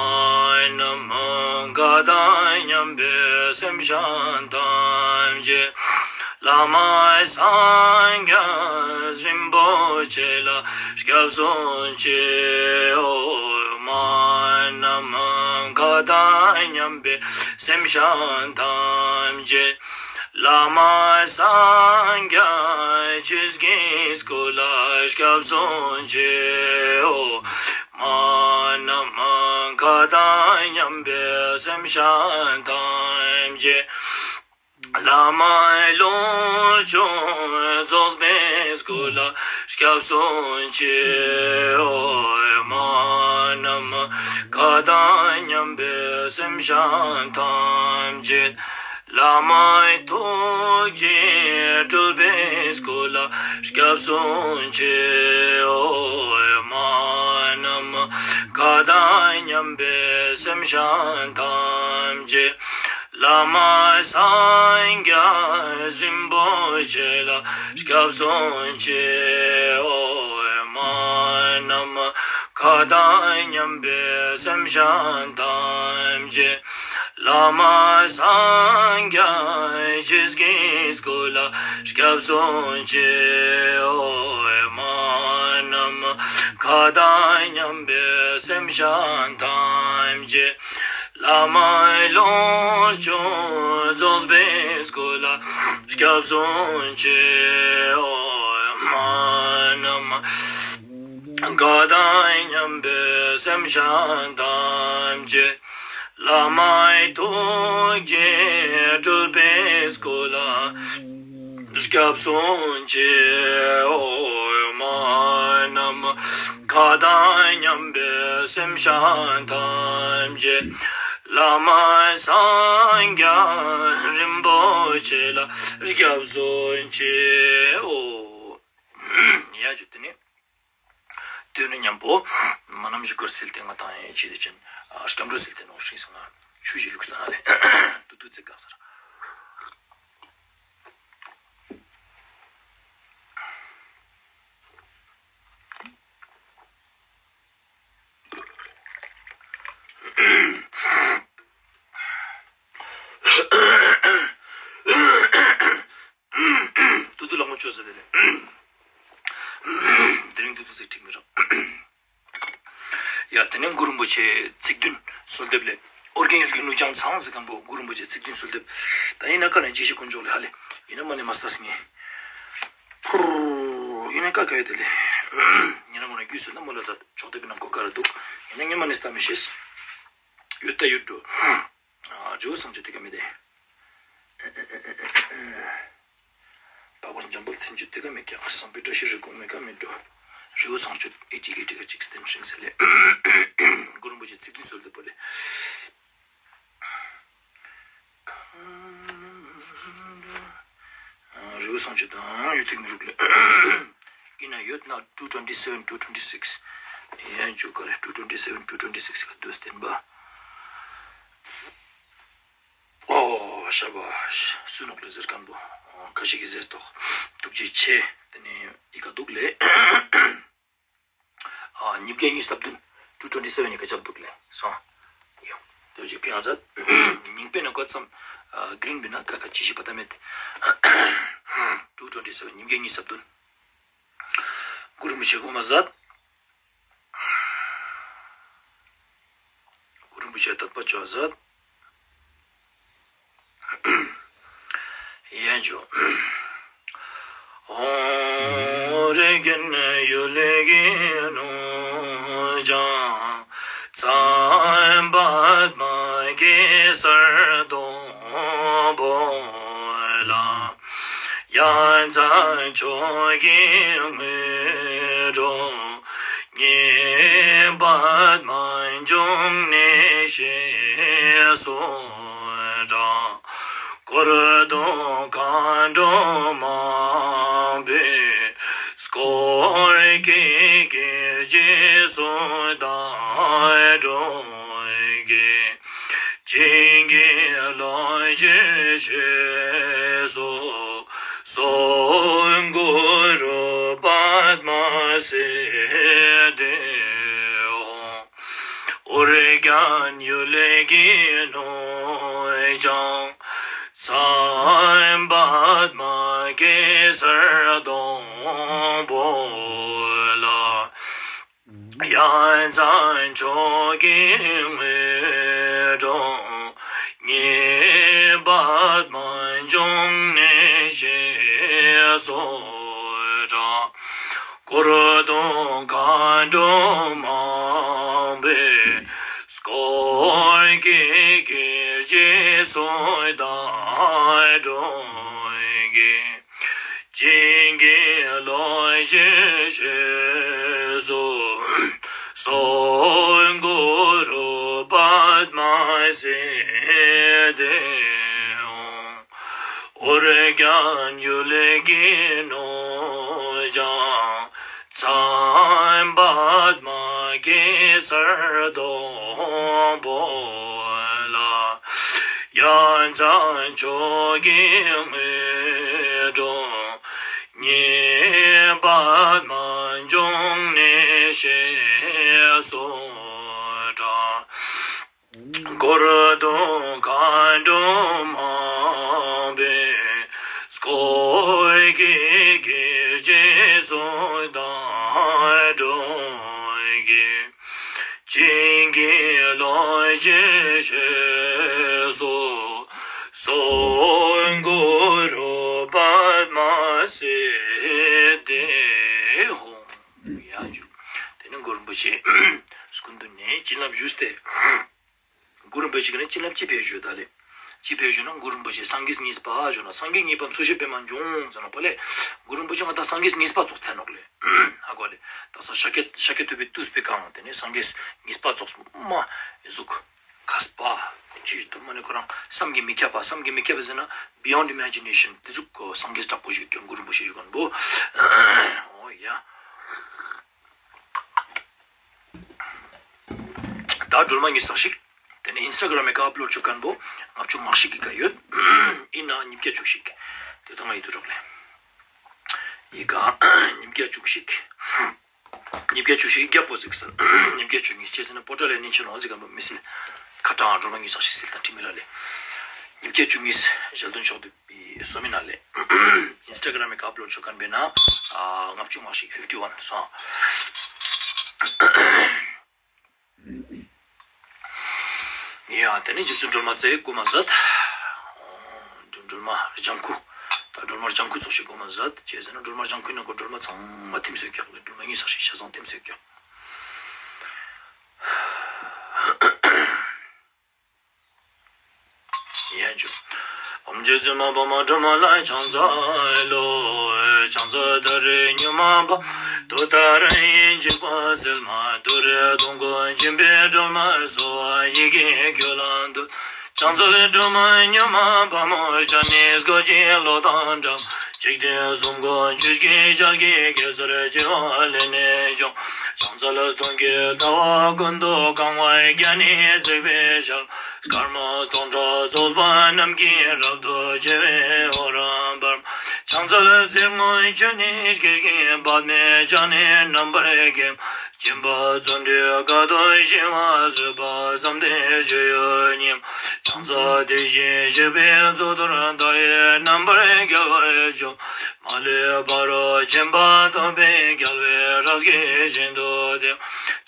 ནམ་མཁའ་དང་མཉམ་པའི་སེམས་ཅན་ཐམས་ཅད། བླ་མ་སངས་རྒྱས་རིན་པོ་ཆེ་ལ་སྐྱབས་སུ་མཆིའོ། མ་ནམ་མཁའ་དང་མཉམ་པའི་སེམས་ཅན་ཐམས་ཅད། བླ་མ་སངས་རྒྱས་ཆོས་ཀྱི་སྐུ་ལ་སྐྱབས་སུ་མཆིའོ། མ་ནམ་མཁའ་དང་མཉམ་པའི་སེམས་ཅན་ཐམས་ཅད། བླ་མ་ལྷུན་གྱིས་རྫོགས་པའི་སྐུ་ལ་སྐྱབས་སུ་མཆིའོ། མ་ནམ་མཁའ་དང་མཉམ་པའི་སེམས་ཅན་ཐམས་ཅད། བླ་མ་ཐུགས་རྗེས་སྤྲུལ་པའི་སྐུ་ལ་སྐྱབས་སུ་མཆིའོ། མ་ནམ་མཁའ་དང་མཉམ་པའི་སེམས་ཅན་ཐམས་ཅད། བླ་མ་སངས་རྒྱས་རིན་པོ་ཆེ་ལ་སྐྱབས་སུ་མཆིའོ། མ་ནམ་མཁའ་དང་མཉམ་པའི་སེམས་ཅན་ཐམས་ཅད། བླ་མ་སངས་རྒྱས་ཆོས་ཀྱི་སྐུ་ལ་སྐྱབས་སུ་མཆིའོ། མ་ནམ་མཁའ་དང་མཉམ་པའི་སེམས་ཅན་ཐམས་ཅད། བླ་མ་ལྷུན་གྱིས་རྫོགས་པའི་སྐུ་ལ་སྐྱབས་སུ་མཆིའོ། མ་ནམ་མཁའ་དང་མཉམ་པའི་སེམས་ཅན་ཐམས་ཅད། བླ་མ་ཐུགས་རྗེས་སྤྲུལ་པའི་སྐུ་ལ་སྐྱབས་སུ་མཆིའོ། མ་ནམ་མཁའ་དང་མཉམ་པའི་སེམས་ཅན་ཐམས་ཅད། བླ་མ་སངས་རྒྱས་རིན་པོ་ཆེ་ལ་སྐྱབས་སུ་མཆིའོ། ཡ་ཇུ་དེ་ནས། དོན་ནི་མཉམ་པོ་མ་ནམ་ཞིག་གོར་སིལ་ཏེ་ང་དང་ཡེ་ཅི་དེ་ཅན་སྐྱབས་འགྲོ་སིལ་ཏེ་ནོག་ཤིག་སོང་ང་ཆུ་ཞིག་ལུགས་ལྟ་ན་ལེ། ཏུ་ཏུ་ཙེ་ག་སར། ཏུ་ཏུ་ལ་ངོ་ཆོས་ཟེར་ཏེ་ལེ། དེ་རིང་ཏུ་ཏུ་ཟེར་ཁྲིག་མི་རག་ཡ་དེ་ནས་གུ་རུ་རིན་པོ་ཆེ་ཚིག་བདུན་གསོལ་འདེབས་ལེ། ཨོ་རྒྱན་ཡུལ་གྱི་ནུབ་བྱང་མཚམས་ཟེར་མཁན་པོ་གུ་རུ་རིན་པོ་ཆེ་ཚིག་བདུན་གསོལ་འདེབས། ད་ཡིན་ན་ཀ་ནས་རྗེས་ཤིག་དཀོན་མཆོག་ལེ་ཧ་ལེ། ཡིན་ན་མ་ནས་མ་ལྟས་ངེས། ཕུར། ཡིན་ན་ཀ་ཁ་ཡོད་དེ་ལེ། ཡིན་ན་མ་ནས་རྒྱུས་སུ་ན་མོ་ལ་ཟ་ཆོག་དེ་བི་ན་གོ་ཀ་ར་འདུག་ཡིན་ན་ངས་མ་ནས་ལྟ་མི་ཤེས། ཡོད་ད་ཡོད་འགྲོ། ཨ་རི་བོ་སངས་རྒྱས་དེ་ཀ་མེད་དེ། པ་བོན་འཇམ་དཔལ་མཚན་བརྗོད་དེ་ཀ་མེད་ཀྱག་བསམ་པའི་བཀྲ་ཤིས་རི་ཀོན་མེད་ཀ་མེད་འགྲོ། རི་བོ་སངས་རྒྱས་ཨེ་ཏི་ཨེ་ཏི་ཀ་ཅིག་བསྟན་ཤིང་ཟེར་ལེ། གུ་རུ་རིན་པོ་ཆེ་ཚིག་བདུན་གསོལ་འདེབས་པོ་ལེ། རི་བོ་སངས་རྒྱས་དང་ཡུལ་ཐིག་མི་རུག་ལེ། ཡིན་ན་ཡོད་ན་two twenty seven, two twenty six། ཡན་ཇུ་ཀ་རེ། two twenty seven, two twenty six་ག་དུས་བསྟན་པ། ཨོ་ཤ་བ་སུ་ནོག་ལེ་ཟེར་མཁན་པོ། ཁ་ཤས་ཀྱིས་ཟེར་ཏོག་ཐུགས་རྗེ་ཆེ། དེ་ནས་ཨི་ཀ་འདུག་ལེ། ཉིས་བརྒྱ་ཉི་ཤུ་རྩ་བདུན། two twenty seven་ཡི་ཀ་ཅབ་འདུག་ལེ། སོང་། ཡོ། དེ་ཅིག་ཕི་ཨ་ཛད། ཉིང་པེ་ན་ཀ་ཙམ། གྲིན་བི་ན་ཀ་ཁ་ཅི་ཞིག་པ་ཏ་མེད། two twenty seven། ཉིས་བརྒྱ་ཉི་ཤུ་རྩ་བདུན། གུ་རུ་རིན་པོ་ཆེ་གོ་མ་ཟད། གུ་རུ་རིན་པོ་ཆེ་དད་པ་ཅོ་ཟད། ཡན་ཇོ། ཨོ་རྒྱན་ཡུལ་གྱི་ནུབ་བྱང་མཚམས་པདྨ་གེ་སར་སྡོང་པོ་ལ། ཡ་མཚན་མཆོག་གི་དངོས་གྲུབ་བརྙེས། པདྨ་འབྱུང་གནས་ཞེས་སུ་གྲགས། འཁོར་དུ་མཁའ་འགྲོ་མང་པོས་བསྐོར་དགྱེས། དགེ་རྒྱས་སུ་བདག་སྒྲུབ་ཀྱིས། བྱིན་གྱིས་རློབས་ཕྱིར་བཞེས་སུ་གསོལ། གུ་རུ་པདྨ་སིདྡྷི་ཧཱུྃ། ཨོ་རྒྱན་ཡུལ་གྱི་ནུབ་བྱང་མཚམས། པདྨ་གེ་སར་སྡོང་པོ་ལ། ཡ་མཚན་མཆོག་གི་དངོས་གྲུབ་བརྙེས། པདྨ་འབྱུང་གནས་ཞེས་སུ་གྲགས། འཁོར་དུ་མཁའ་འགྲོ་མང་པོས་བསྐོར་དགྱེས། དགེ་རྒྱས་སུ་བདག་སྒྲུབ་ཀྱིས། བྱིན་གྱིས་རློབས་ཕྱིར་བཞེས་སུ་གསོལ། གུ་རུ་པདྨ་སིདྡྷི་ཧཱུྃ། ཨོ་རྒྱན་ཡུལ་གྱི་ནུབ་བྱང་མཚམས། པདྨ་གེ་སར་སྡོང་པོ་ལ། ཡ་མཚན་མཆོག་གི་དངོས་གྲུབ་བརྙེས། པདྨ་འབྱུང་གནས་ཞེས་སུ་གྲགས། འཁོར་དུ་མཁའ་འགྲོ་མང་པོས་བསྐོར་དགྱེས། དགེ་རྒྱས་སུ་བདག་སྒྲུབ་ཀྱིས། བྱིན་གྱིས་རློབས་ཕྱིར་བཞེས་སུ་གསོལ། གུ་རུ་པདྨ་སིདྡྷི་ཧཱུྃ། ཡ་ཇུ། དེ་ནས་གུ་རུ་རིན་པོ་ཆེ་སྐུ་མདུན་ནས་བྱིན་རླབས་ཞུས་ཏེ། གུ་རུ་རིན་པོ་ཆེ་གི་ནི་བྱིན་རླབས་ཅི་ཕེ་ཞུ་ད་ལེ། ཅི་ཕེ་ཞུ་ན་གུ་རུ་རིན་པོ་ཆེ་སངས་རྒྱས་གཉིས་པ་ཞུ་ན་སངས་རྒྱས་གཉིས་པ་འཚོལ་ཞིག་པད་མ་འབྱུང་ཟེར་ན་པ་ལེ། གུ་རུ་རིན་པོ་ཆེ་ང་དང་སངས་རྒྱས་གཉིས་པ་ཙོགས་ཐལ་ནོག་ལེ། ཧ་གོ་ལེ། ད་ས་ཤཱཀྱ་ཤཱཀྱ་ཐུབ་པའི་དུས་པའི་གང་དེ་ནས་སངས་རྒྱས་གཉིས་པ་ཙོགས་མ་ཟུག་མཁས་པ། ཅི་ཞུ་ད་མ་ནི་ཁོ་རང་བསམ་གྱིས་མི་ཁྱབ་པ། བསམ་གྱིས་མི་ཁྱབ་པ་ཟེར་ན་beyond imagination། དེ་ཟུག་གི་སངས་རྒྱས་དྲག་པོ་ཞིག་ཀྱང་གུ་རུ་རིན་པོ་ཆེ་ཞུ་མཁན་པོ། ཨོ་ཡ། ཨ་སྒྲོལ་མ་ཉིས་བརྩེགས་ཤིག། དེ་ནེ་ཨིན་སི་ཊ་གྲམ་མི་ཀ་ཨབ་ལོཌ་ཅོ་ཁན་བོ་ལྔ་བཅུ་ང་བཞི་གི་ཀ་ཡོད། ཨིན་ན་ཉིས་བརྒྱ་བཅུ་ཞིག་དེ་དང་ང་ཡིད་དུ་རོགས་ལེ། ཡི་ཀ་ཉིས་བརྒྱ་བཅུ་ཞིག། ཉིས་བརྒྱ་བཅུ་ཞིག་རྒྱབ་པོ་ཟིག་སལ། ཉིས་བརྒྱ་བཅུ་གཉིས་ཅེས་ཟེར་ན་པོ་ཏྲ་ལེ་ནིན་ཆེན་ལོང་ཟིག་གམ་པ་མི་སིལ། ཁ་ཏང་སྒྲོལ་མ་ཉིས་བརྩེགས་ཤིག་སིལ་དང་ཁྲིམས་མི་ར་ལེ། ཉིས་བརྒྱ་བཅུ་གཉིས་ཞལ་འདོན་ཤོག་དུ་སོ་མི་ན་ལེ། ཨིན་སི་ཊ་གྲམ་མི་ཀ་ཨབ་ལོཌ་ཅོ་ཁན་བེ་ན་ལྔ་བཅུ་ང་བཞི་ཕིབ་ཊི་ཝན་སོང་། ཡ་དེ་ནེ་རྗེ་བཙུན་སྒྲོལ་མ་རྩེ་གོ་མ་ཟད། སྒྲོལ་མ་ལྗང་ཁུ། ད་སྒྲོལ་མ་ལྗང་ཁུ་ཙོགས་ཤིག་གོ་མ་ཟད་ཅེས་ཟེར་ན་སྒྲོལ་མ་ལྗང་ཁུའི་ནང་གོ་སྒྲོལ་མ་ཚང་མ་ཐིམ་སོང་ཀྱག་ལེ། སྒྲོལ་མ་ཉིས་བརྩེགས་ཤིག་ཤ་ཚང་ཐིམ་སོང་ཀྱག། ཡ་ཇུ། ཨོཾ་རྗེ་བཙུན་མ་འཕགས་མ་སྒྲོལ་མ་ལ་ཕྱག་འཚལ་ལོ། ཕྱག་འཚལ་ཏུ་རེ་མྱུར་མ་འབབ། ཏུཏྟཱ་ར་ཧི་འཇིགས་པ་སེལ་མ། ཏུ་རེ་གདོང་དཀར་འཇིམ་པའི་སྒྲོལ་མ་གསོལ་བ་ཡི་གེ་ཁྱོད་ལ་འདུད། ཕྱག་འཚལ་སྒྲོལ་མ་མྱུར་མ་འབབ་མོ། ཞལ་ནི་སྐུ་བྱད་གློག་དང་འདྲ། འཇིག་རྟེན་གསུམ་མགོན་ཆུ་སྐྱེས་ཞལ་གྱི་གེ་སར་བྱེ་བ་ལས་ནི་བྱུང་། ཕྱག་འཚལ་སྟོང་གི་ཟླ་བ་ཀུན་ཏུ་གང་བ་བརྒྱ་ནི་བརྩེགས་པའི་ཞལ། སྐར་མ་སྟོང་ཕྲག་ཚོགས་པ་རྣམས་ཀྱིས་རབ་ཏུ་ཕྱེ་བའི་འོད་རབ་འབར། ཕྱག་འཚལ་གསེར་སྔོ་ཆུ་ནས་སྐྱེས་ཀྱི་པདྨས་ཕྱག་ནི་རྣམ་པར་བརྒྱན། སྦྱིན་པ་བརྩོན་འགྲུས་དགའ་སྟོན་ཞི་བ་བཟོད་པ་བསམ་གཏན་སྤྱོད་ཡུལ་ཉིད། ཕྱག་འཚལ་དེ་བཞིན་གཤེགས་པའི་གཙུག་ཏོར་མཐའ་ཡས་རྣམ་པར་རྒྱལ་བར་སྤྱོད། མ་ལུས་ཕ་རོལ་ཕྱིན་པ་ཐོབ་པའི་རྒྱལ་བའི་སྲས་ཀྱིས་བཞིན་དུ་བསྟེན།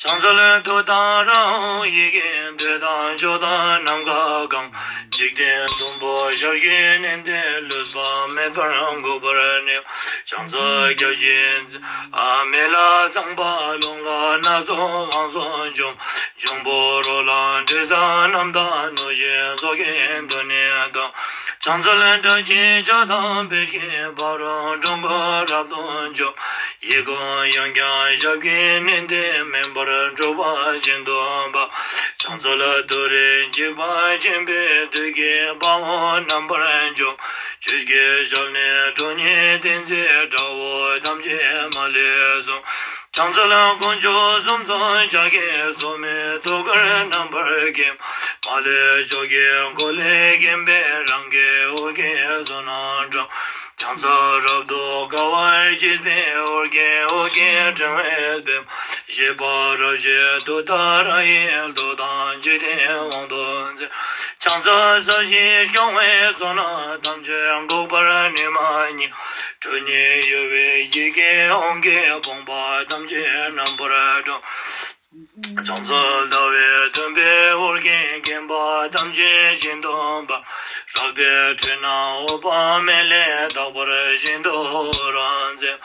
ཕྱག་འཚལ་ཏུཏྟཱ་ར་ཧཱུྃ་ཡི་གེས་འདོད་དང་ཕྱོགས་དང་ནམ་མཁའ་གང་། འཇིག་རྟེན་གསུམ་པོ་ཞབས་ཀྱིས་མནན་ཏེ་ལུས་པ་མེད་པར་འགུགས་པར་ནུས། ཕྱག་འཚལ་བརྒྱ་བྱིན་མེ་ལྷ་ཚངས་པ་རླུང་ལྷ་སྣ་ཚོགས་དབང་ཕྱུག་འཇོམས། འབྱུང་པོ་རོ་ལངས་དྲི་ཟ་རྣམས་དང་གནོད་སྦྱིན་ཚོགས་ཀྱིས་མདུན་ནས་བསྟོད། ཕྱག་འཚལ་དགྲ་བཅོམ་ཕྱག་དང་བེར་གྱི་ཕ་རོལ་འཁྲུལ་འཁོར་རབ་ཏུ་འཇོམས། ཡི་དམ་ཡང་བསྐྱར་ཞབས་ཀྱིས་མནན་ཏེ་མེ་འབར་འཁྲུག་པ་ཤིན་ཏུ་འབར། ཕྱག་འཚལ་ཏུ་རེ་འཇིགས་པ་ཆེན་པོས་བདུད་ཀྱི་དཔའ་བོ་རྣམ་པར་འཇོམས། ཆུ་སྐྱེས་ཞལ་ནི་ཁྲོ་གཉེར་ཏི་སེའི་དྲ་བ་ཐམས་ཅད་མ་ལུས་གསུམ། ཕྱག་འཚལ་དཀོན་མཆོག་གསུམ་མཚོན་ཕྱག་གི་མཚོ་མོས་ཐུགས་ཀར་རྣམ་པར་བརྒྱན། མ་ལུས་ཕྱོགས་ཀྱི་འཁོར་ལོས་བརྒྱན་པའི་རང་གི་འོད་ཀྱི་མཚོ་རྣམས་འཁྲུགས། ཕྱག་འཚལ་རབ་ཏུ་དགའ་བར་བརྗིད་པའི་འོད་ཀྱི་འོད་ཀྱི་ཕྲེང་བས་བསྐོར། བཞད་པ་རབ་བཞད་ཏུཏྟཱ་ར་ཡི་མདོག་དང་འཇིག་རྟེན་དབང་དུ་མཛད། ཕྱག་འཚལ་ས་གཞི་སྐྱོང་བའི་ཚོགས་རྣམས་ཐམས་ཅད་འགུགས་པར་ནུས་མ་ཉིད། ཁྲོ་གཉེར་གཡོ་བའི་ཡི་གེས་དབང་གི་དཔུང་པ་ཐམས་ཅད་རྣམ་པར་སྒྲོལ། ཕྱག་འཚལ་ཟླ་བའི་སྟོན་པའི་འོད་ཀྱིས་བརྒྱན་པ་ཐམས་ཅད་ཤིན་ཏུ་འབར། རཀྟའི་ཁྲོད་ན་འོད་དཔག་མེད་ལས་དག་པར་ཤིན་ཏུ་རབ་མཛད།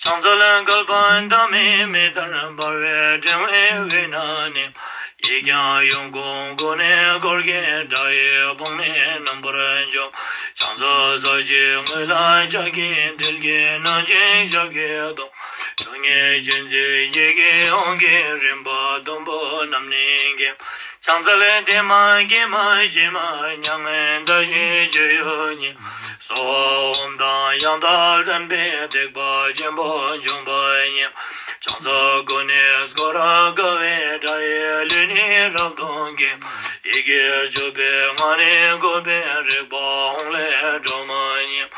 ཕྱག་འཚལ་བསྐལ་པ་འདབ་མའི་མེ་ལྟར་འབར་བའི་ཕྲེང་བའི་དབུས་ན་གནས། ཡིད་ཀྱང་ཡོངས་གུང་བཀུག་ནས་འཁོར་གྱི་དགྲ་ཡི་དཔུང་ནི་རྣམ་པར་འཇོམས། ཕྱག་འཚལ་ས་གཞིའི་ངོས་ལ་ཕྱག་གི་མཐིལ་གྱིས་བསྣུན་ཅིང་ཞབས་ཀྱིས་བརྡུང་། ཁྲོ་གཉེར་ཅན་མཛད་ཡི་གེས་དབང་གི་རིམ་པ་བདུན་པོ་རྣམས་ནི་འགེམས། ཕྱག་འཚལ་བདེ་མ་དགེ་མ་ཞི་མ་མྱ་ངན་འདའ་ཞིང་སྤྱོད་ཡུལ་ཉིད། གསོལ་བ་འོམ་དང་ཡང་དག་ལྡན་པས་ཐེག་པ་ཆེན་པོ་འབྱོངས་པ་ཉིད། ཕྱག་འཚལ་ཀུན་ནས་བསྐོར་རབ་དགའ་བའི་སྒྲ་ཡིས་ལུས་ནི་རབ་ཏུ་འགེམས། ཡི་གེར་གྱུར་པའི་ངག་ནི་གུས་པས་རེག་པ་ཧཱུྃ་ལས་སྒྲོལ་མ་ཉིད།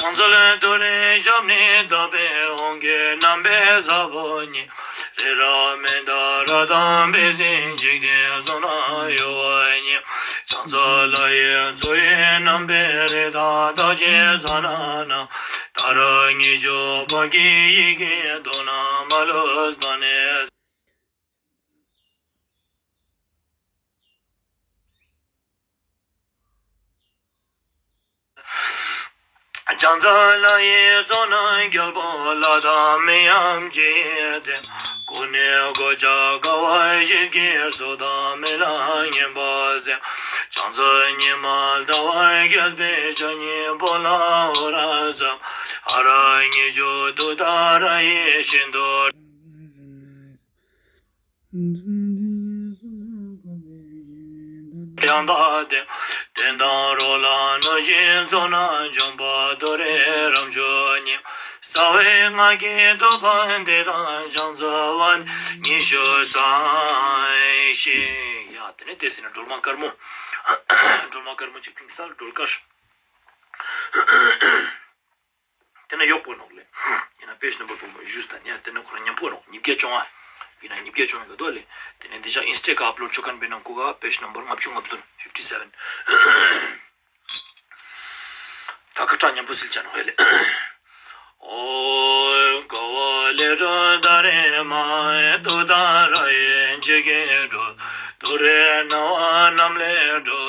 ཕྱག་འཚལ་ཏུ་རེའི་ཞབས་ནི་དག་པའི་དབང་གི་རྣམ་པའི་ས་བོན་ཉིད། རི་རབ་མནྡ་ར་དང་འབིགས་བྱེད་འཇིག་རྟེན་གསུམ་ན་གཡོ་བ་ཉིད། ཕྱག་འཚལ་ལྷ་ཡི་མཚོ་ཡི་རྣམ་པའི་རི་དྭགས་རྟགས་ཅན་ཕྱག་ན་བསྣམས། ཏཱ་ར་གཉིས་བརྗོད་བོད་ཀྱི་ཡི་གེའི་མདོ་རྣམས་མ་ལུས་བསྟན་ནས། ཕྱག་འཚལ་ལྷ་ཡི་ཚོགས་རྣམས་རྒྱལ་པོ་ལྷ་དང་མིའམ་ཅི་ཡིས་བསྟེན། ཀུན་ནས་གོ་ཆ་དགའ་བ་བཞད་ཀྱི་གསོལ་དང་མི་ལ་སྙན་པ་གསན། ཕྱག་འཚལ་ཉི་མ་ཟླ་བ་རྒྱས་པའི་ཕྱག་གཉིས་པོ་ལ་འོད་རབ་བསམ། ཧ་ར་གཉིས་བརྗོད་ཏུཏྟཱ་ར་ཡིས་ཤིན་ཏུ་ཡང་དག་བསྟེན། གདན་དང་རོ་ལངས་གནོད་སྦྱིན་ཚོགས་རྣམས་འཇོམས་པ་ཏུ་རེ་རབ་མཆོག་ཉིད། རྩ་བའི་སྔགས་ཀྱི་བསྟོད་པ་འདི་དང་ཕྱག་འཚལ་བ་ཉི་ཤུ་རྩ་བཞི། ཡ་དེ་ནས་དེ་ཟེར་ན་སྒྲོལ་མ་དཀར་མོ། སྒྲོལ་མ་དཀར་མོ་ཅིག་ཕིང་སལ་སྒྲོལ་དཀར། དེ་ན་ཡོག་པོ་ནོག་ལེ། ཡིན་ན་པེ་ཇི་ནམ་བར་པོ་མོ་ཞུས་ཏ་ཉ་དེ་ན་ཁོ་རང་ཉམ་པོ་ནོག་ཉིས་བརྒྱ་བཅོ་ལྔ། ཡིན་ན་ཉིས་བརྒྱ་བཅོ་ལྔ་ག་དོ་ལེ། དེ་ནས་འདི་ཅག་ཨིན་སི་ཊ་ག་ཨབ་ལོཌ་ཅོ་ཁན་པེ་ནང་ཁུ་ག་པེ་ཇི་ནམ་བར་ལྔ་བཅུ་ང་བདུན་ཕིབ་ཊི་སེ་བེན། ད་ཁ་ཏྲ་ཉམ་པོ་སིལ་ཅན་ཧོ་ལེ། ཨོ། ག་ཝ་ལེ་རུ་ད་རེ་མ་ཏུ་ད་ར་ཡེ་ཇི་གེ་རུ་ཏུ་རེ་ན་བ་ནམ་ལེ་རུ་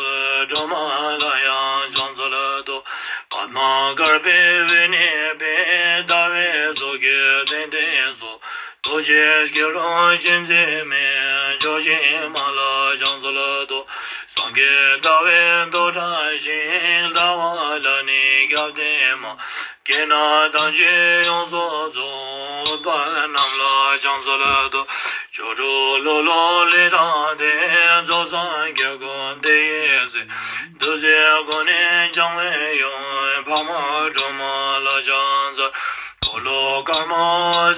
རུ་མ་ལ་ཡང་ཅང་ཙ་ལ་དོ། པདྨ་དཀར་པོའི་དབུས་ནས་ཕེབས། ཟླ་བའི་མཚོ་སྐྱེས་ཏན་ཏན་སོགས། རྡོ་རྗེ་སྐྱིལ་ཀྲུང་བཅས་འཛིན་མའི། ཇོ་བོ་མ་ལ་ཕྱག་འཚལ་ལོ། སངས་རྒྱས་ལྟ་བའི་མདོ་བཀྲ་ཤིས། ལྟ་བ་ལ་ནི་སྐྱབས་ལྡན་མ། དགེ་སློང་ཐམས་ཅད་ཡོངས་སུ་རྫོགས། ཨུཏྤལ་རྣམས་ལ་ཕྱག་འཚལ་ལོ། ཆོ་འཕྲུལ་ལོ་ལོ་ལས་དང་ལྡན། རྫོགས་སངས་རྒྱས་ཀུན་དེ་ཡི་སྲས། བདུད་རྩི་ཀུན་ནས་བྱུང་བའི་ཡུམ། འཕགས་མ་སྒྲོལ་མ་ལ་ཕྱག་འཚལ། འཁོར་ལོ་དཀར་མོ་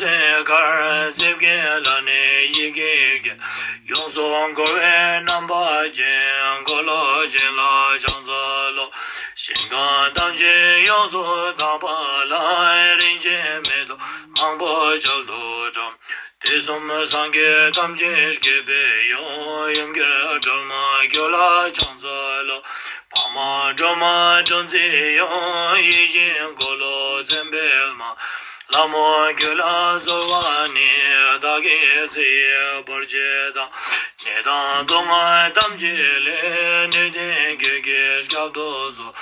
ཟེར་དཀར། རྩིབས་བརྒྱད་ལ་ནི་ཡི་གེ་བརྒྱད། ཡོངས་སུ་བསྐོར་བའི་རྣམ་པ་ཅན། འཁོར་ལོ་ཆེན་ལ་ཕྱག་འཚལ་ལོ། ཞིང་ཁམས་ཐམས་ཅད་ཡོངས་སུ་དག་པ་ལ། རིན་ཆེན་མེ་ཏོག་མང་པོ་གཅལ་དུ་དྲངས། དུས་གསུམ་སངས་རྒྱས་ཐམས་ཅད་སྐྱེད་པའི་ཡུམ། ཡུམ་གྱུར་སྒྲོལ་མ་ཁྱོད་ལ་ཕྱག་འཚལ་ལོ། འཕགས་མ་སྒྲོལ་མ་སྤྲུལ་མཛད་ཡུམ། ཡིད་བཞིན་འཁོར་ལོ་མཚན་དཔལ་མ། ལྷ་མོ་ཁྱོད་ལ་གསོལ་བ་ནི། བདག་གི་ཚེ་ཡི་བར་ཆད་དང་། ནད་དང་སྡུག་བསྔལ་ཐམས་ཅད་ལས། ནུས་ལྡན་ཁྱེད་ཀྱིས་བསྐྱབ་ཏུ་གསོལ།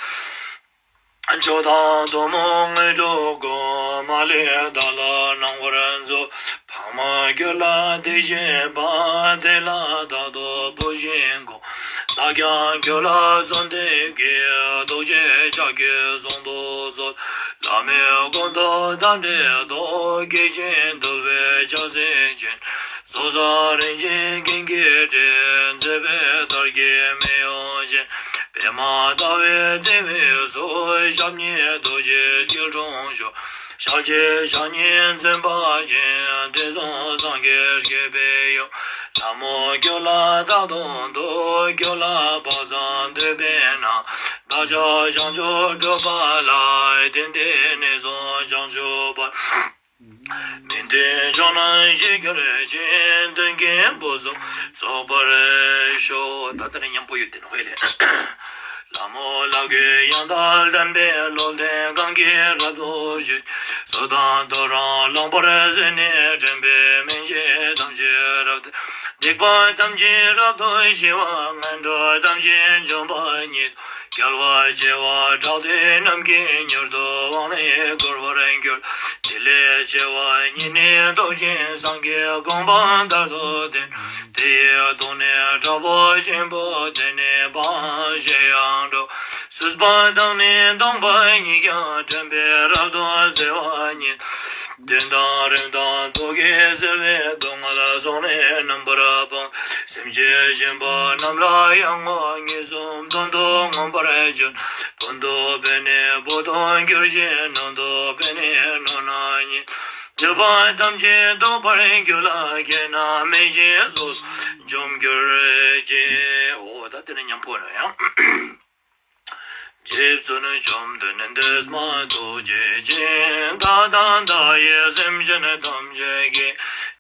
མཆོག་དང་ཐུན་མོང་དངོས་གྲུབ་ཀུན། མ་ལུས་བདག་ལ་གནང་བར་མཛོད། འཕགས་མ་ཁྱོད་ལ་དད་བཞིན་པ། དེ་ལ་རྟག་ཏུ་འབུལ་ཞིང་གུས། བདག་ཀྱང་ཁྱོད་ལ་གསོལ་འདེབས་ཀྱི། ཐུགས་རྗེའི་ཕྱག་གིས་བཟུང་དུ་གསོལ། བླ་མེད་སྐུ་མདོག་དང་འདྲ་མདོག །སྐྱེས་ཆེན་འདུལ་བའི་ཕྱག་འཚལ་ཅན། སོ་སོར་རིན་ཆེན་ཀུན་གྱི་སྤྲིན། མཛེས་པའི་ཐར་གྱི་མེ་ཡོངས་བཞིན། པདྨ་ཟླ་བའི་ཏེ་བའི་ཚོགས། ཞབས་གཉིས་རྡོ་རྗེ་སྐྱིལ་ཀྲུང་བཞུགས། ཞལ་གཅིག་ཕྱག་གཉིས་མཛུབ་པ་ཅན། དུས་གསུམ་སངས་རྒྱས་སྐྱེད་པའི་ཡུམ། ལྷ་མོ་ཁྱོད་ལ་རྟག་ཏུ་འདུད། ཁྱོད་ལ་དཔག་བསམ་འདུད་པས་ན། བདག་ཅག་བྱང་ཆུབ་སྒྲུབ་པ་ལ། དེང་འདིར་ནས་བཟུང་བྱང་ཆུབ་བར། མི་མཐུན་ཕྱོགས་རྣམས་ཞི་གྱུར་ཅིང་། མཐུན་རྐྱེན་ཕུན་སུམ་ཚོགས་པར་ཤོག །ད་ལྟ་ནས་ཉམ་པོ་ཡོད་དེ་ནོག་ཧེ་ལེ། ལྷ་མོ་ལག་གི་ཡང་དག་ལྡན་པའི། བློ་ལྡན་གང་གིས་རབ་ཏུ་ཞི། སྲོད་དང་ཐོ་རངས་ལངས་པར་བཟོད། ནད་འདྲེན་པའི་སྨན་གྱིས་ཐམས་ཅད་རབ་སྟོན། སྡིག་པ་ཐམས་ཅད་རབ་ཏུ་ཞི་བ། ངན་འགྲོ་ཐམས་ཅད་འཇོམས་པ་ཉིད། རྒྱལ་བ་བྱེ་བ་ཕྲག་བདུན་རྣམས་ཀྱིས། མྱུར་དུ་དབང་ལས་གོལ་བར་འགྱུར། དེ་ལས་ཆེ་བ་ཉིད་ནི་ཐོབ་ཅིང་། སངས་རྒྱས་གོ་འཕང་མཐར་ཐུག་བདེན། དེ་ཡི་དུག་ནི་དྲག་པོ་ཆེན་པོ། དེ་ནི་སྤང་བྱ་ཡང་འགྲོ། སོས་པ་དང་ནི་གདོང་པ་ཉིད། ཀྱང་དྲན་པས་རབ་ཏུ་གསལ་བ་ཉིད། གདོན་དང་རིམས་དང་དུག་གིས་གསལ་བའི་སྡུག་བསྔལ་སོགས་ནི་རྣམ་པར་སྤངས། སེམས་ཅན་གཞན་པ་རྣམས་ལ་ཡང་ངོ་། ཉེས་སུ་དོན་དུ་མངོན་པར་བརྗོད། ཕན་དུ་ཕན་ནི་བུ་དང་གྱུར་ཅིང་། གནོད་དུ་ཕན་ནི་གནོད་ན་ཉེས། འདོད་པ་ཐམས་ཅད་ཐོབ་པར་འགྱུར་ལ། ཁྱེད་རྣམས་མེད་ཅིང་སོ་སོར་འཇོམས་གྱུར་ཅིག །འོ་ད་དེ་ནི་ཉམ་པོ་ནོག་ཡང་། རྗེ་བཙུན་བཅོམ་ལྡན་འདས་མ་ཐུགས་རྗེ་ཅན། བདག་དང་བདག་གི་སེམས་ཅན་ཐམས་ཅད་ཀྱི།